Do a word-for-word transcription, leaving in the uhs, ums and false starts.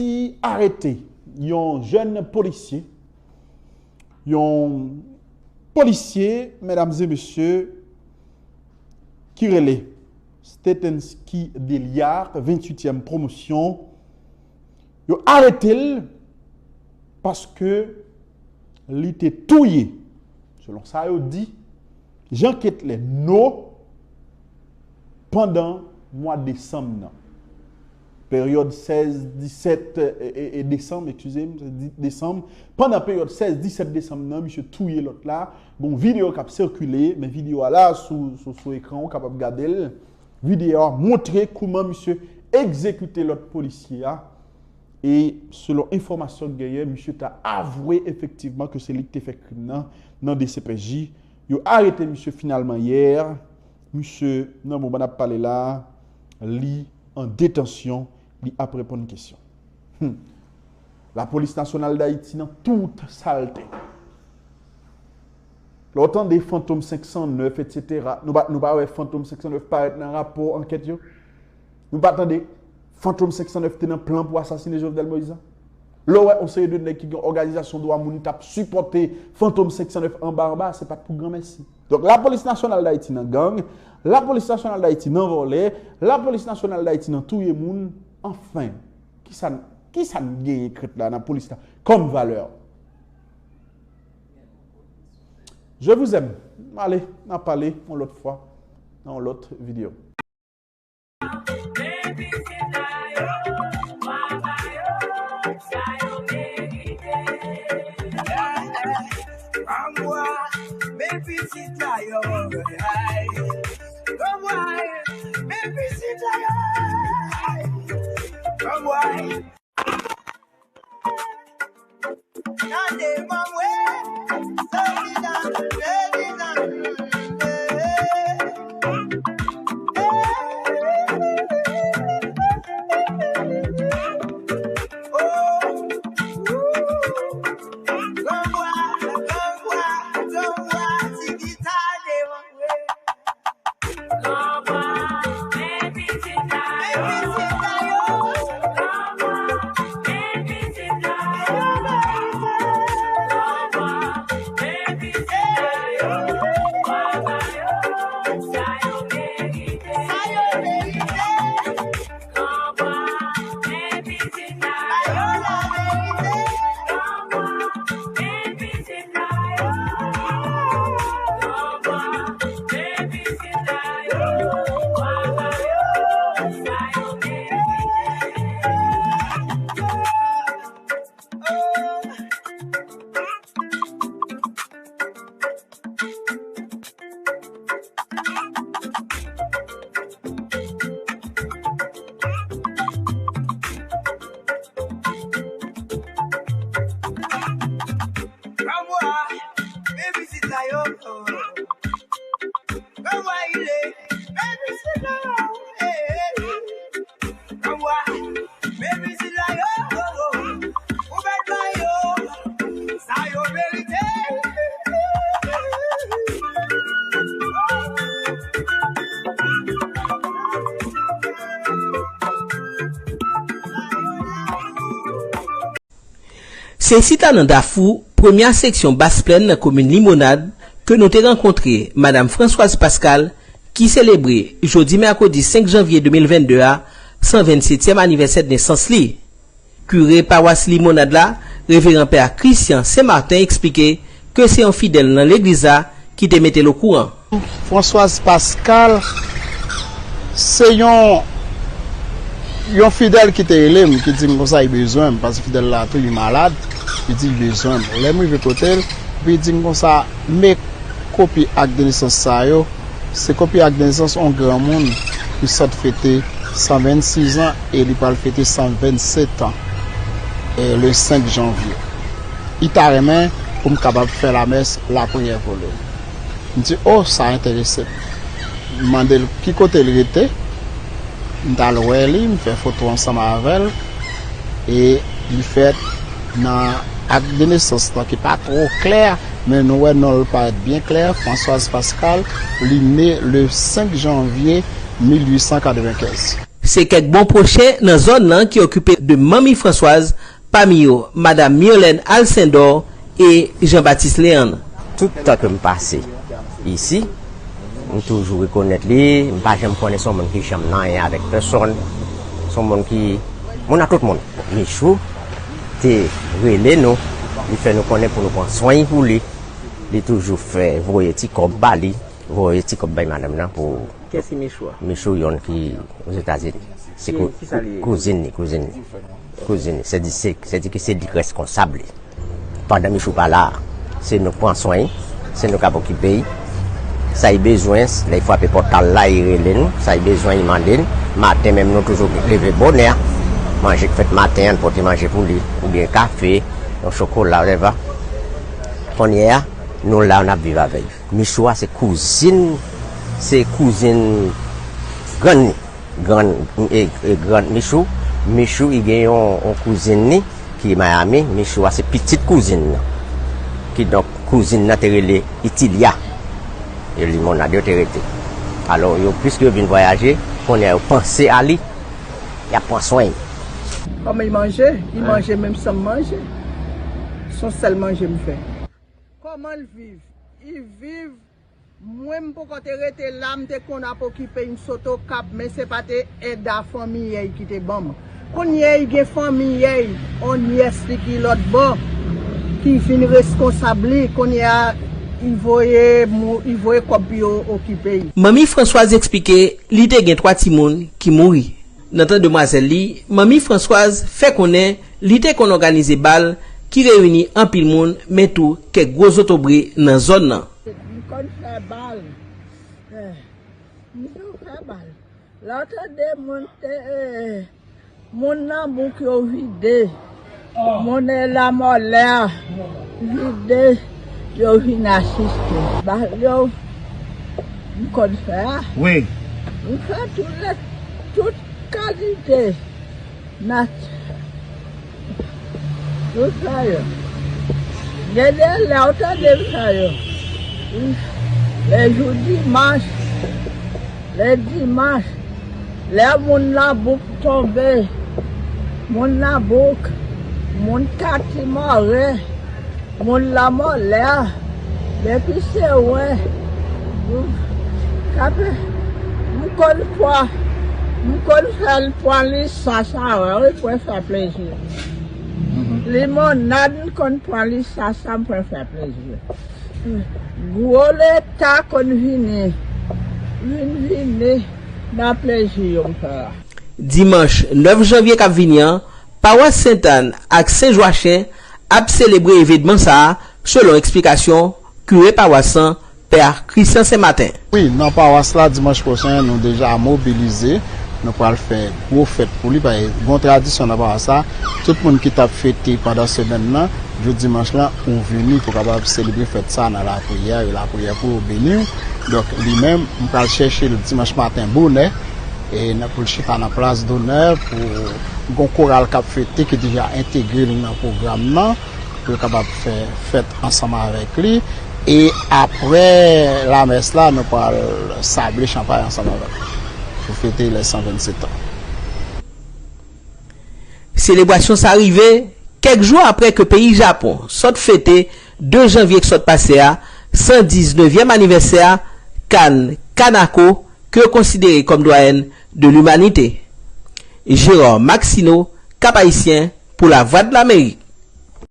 Ki arete yon jèn polisye, yon polisye, medam e mesye, ki rele Stetenski Deliac, venntuityèm pwomosyon. Yo arete l paske li te touye, selon sa yo di, Jean Ketler No pandan mwa desanm nan. Peryòd sèz, disèt, e, e, e, desanm, eskize m, se di-, desanm. Pandan peryòd sèz, disèt desanm nan, misye touye lòt la. Gon videyo k ap sikile, men videyo a la sou, sou, sou ekran, ou kapab gade l. Videyo a montre kouman misye egzekite lòt polisye a. E selon enfòmasyon k genyen, misye ta avwe efektivman ke se li k te fè krim nan, nan D C P J. Yo arete misye finalman yè. Misye, nan moman n ap pale la, li an detansyon, li ap reponn kesyon. Hmm. Lapolis Nasyonal Dayiti nan tout salte. Lè w tande Fantom senk san nèf, etsetera, nou pa, nou pa wè Fantom senk san nèf parèt nan rapò ankèt yo? Nou pa tande Fantom senk san nèf te nan plan pou asasine Jovenel Moïse la? Lè w wè yon seri de nèg ki gen òganizasyon dwa moun t ap sipòte Fantom senk san nèf anba anba, se pa t pou granmèsi. Donk, Lapolis Nasyonal Dayiti nan gang, Lapolis Nasyonal Dayiti nan vòlè, Lapolis Nasyonal Dayiti nan touye moun, anfen, kisa n, kisa n genyen k ret la nan polis la kòm valè? Je vous aime. Ale, n a pale yon lòt fwa, nan yon lòt videyo. Gade manmwe, solida, solida. Oh, granbwa, granbwa, granbwa, ti gita de manmwe. Granbwa, men pitit la yo. Granbwa, il est, men pitit la yo. Hey, hey. Granbwa, men pitit la yo. Ou mèt ba yo sa yo merite. Se chita nan Dafou, premyè seksyon Bas Plèn nan komin Limonad, ke nou te rankontre Madam Françoise Pascal, ki selebre, jodi mèkredi senk janvye de mil vennde a, san vennsetyèm anivèsè nesans li. Kire pawas Limonad la, Reveran Pè Christian Saint Martin, eksplike ke se yon fidèl nan legliz la ki te mete l okouran. Françoise Pascal, se yon, yon fidèl ki te rele m, ki di m konsa li bezwen m, paske fidèl la tou li malad, li di li bezwen m. Lè m rive kote l, epi li di m konsa, men kopi ak de nesans sa yo, se kopi ak de nesans yon granmoun ki sot fete san vennsis an e li pral fete san vennset an, e, le senk janvye. Li ta renmen pou m kapab fè lamès, lapriyè pou li. M di, "O, sa enterese m." M mande l ki kote l rete. M t al wè li, m fè foto ansanm avè l. E li fèt nan ak de nesans lan ki pa twò klè, men nou wè non l parèt byen klè, Françoise Pascal, li ne le senk janvye mil uit san katrevenkenz. Se kèk bon pwochen nan zòn nan ki okipe de Manmi Françoise, pami yo Madam Myrlène Alcindor e Jean Baptiste Léandre. Tout tan ke m pase isi, m toujou rekonèt li, m pa janm konnen se yon moun ki janm nan anyen avèk pèsonn, se yon moun ki, moun a tout moun. Michou te rele nou, li fè nou konnen pou nou pran swen pou li, li toujou fè voye ti kòb ba li, voye ti kòb bay madanm nan pou Kiyès ki Michou a? Michou yonn ki Ozetazini. Se Ki- kou- kisa li ye? Kouzin li, kouzin li. Kouzin li. Se di se, se di ki se li k reskonsab li. Pandan Michou pa la, se nou k pran swen, se nou k ap okipe l. Sa li bezwen, lè li frape pòt la, li rele nou. Sa li bezwen, li mande n. Maten menm nou toujou leve bonè. Manje k fèt maten an, nou pote manje pou li. Oubyen kafe, yon chokola, whatever. Kounye a, nou la, n ap viv avè l. Michou a se kouzin, se kouzin grann li. Grann, e, e, grann Michou. Michou, li gen yon, yon kouzin li ki Miami. Michou a se pitit kouzin nan. Kidonk, kouzin nan te rele Itilia. E Limonad yo te rete. Alò, yo, piske yo vin vwayaje, kounye a yo panse a li, y ap pran swen li. Kòman li manje? Li manje menm jan m manje. Se yon sèl manje m fè. Kòman l viv? Li viv, mwen m poko te rete la, m te konn ap okipe, m sot Okap, men se pa te èd a fanmiyèy ki te ban m. Kounye a, li gen fanmiyèy, on nyès li ki lòt bò, ki vin reskonsab li. Kounye a, li voye mou-, li voye kòb pou yo okipe l. Manmi Françoise eksplike li te gen twa timoun ki mouri. Nan tan demwazèl li, Manmi Françoise fè konnen li te konn òganize bal ki reyini anpil moun, men tou kèk gwo zotobre nan zòn nan. M konn fè bal. Eh, m konn fè bal. Lè w tande moun te, eh, moun nan bouk yo vide. Moun e lamòlè a vide, yo vin asiste. Bal yo, m konn fè a. Wi. M fè tout lè, tout kalite nat-, tout sa yo. Gen de lè w tande m fè yo. Wi. Lè jou dimanch, lè dimanch, lè moun nan bouk tonbe, moun nan bouk, moun kati mòre, moun lamòlè a, depi se wè, m, kape, m konn pran, m konn fè l pran lisans avè l, wi, pou l fè plezi. Mhm. Limonad, m konn pran lisans sa, m pran fè plezi. Gwo leta konn vini, vin vini nan plezi yo m fè a. Dimanch nèf janvye k ap vini an, pawas Sentàn ak Sen Jwachen ap selebre evenman sa a, selon eksplikasyon kire pawas lan, Pè Christian Senmaten. Wi, nan pawas la, dimanch pwochen, nou deja mobilize. Nou pral fè gwo fèt pou li, paske gon tradisyon nan pawas la. Tout moun ki t ap fete pandan semèn nan, jou dimanch lan, ou vini pou kapab selebre fèt sa nan lapriyè, e lapriyè pou yo beni w. Donk, li menm, m pral chèche l dimanch maten bonè, e nan, pou l chita nan plas donè, pou gon koral k ap fete, ki deja entegre l nan pwogram nan, pou yo kapab fè fèt ansanm avèk li. E apre lamès la, nou pral sable chanpay ansanm avèk li pou fete lè san vennsetan. Selebrasyon sa rive kèk jou apre ke peyi Japon sot fete de janvye k sot pase a, san diznèvyèm anivèsè a Kan Kanako, ke yo konsidere kòm dwayèn de limanite. Gérard Maxineau, Cap-Haïtien, pou Lavwadlamerik.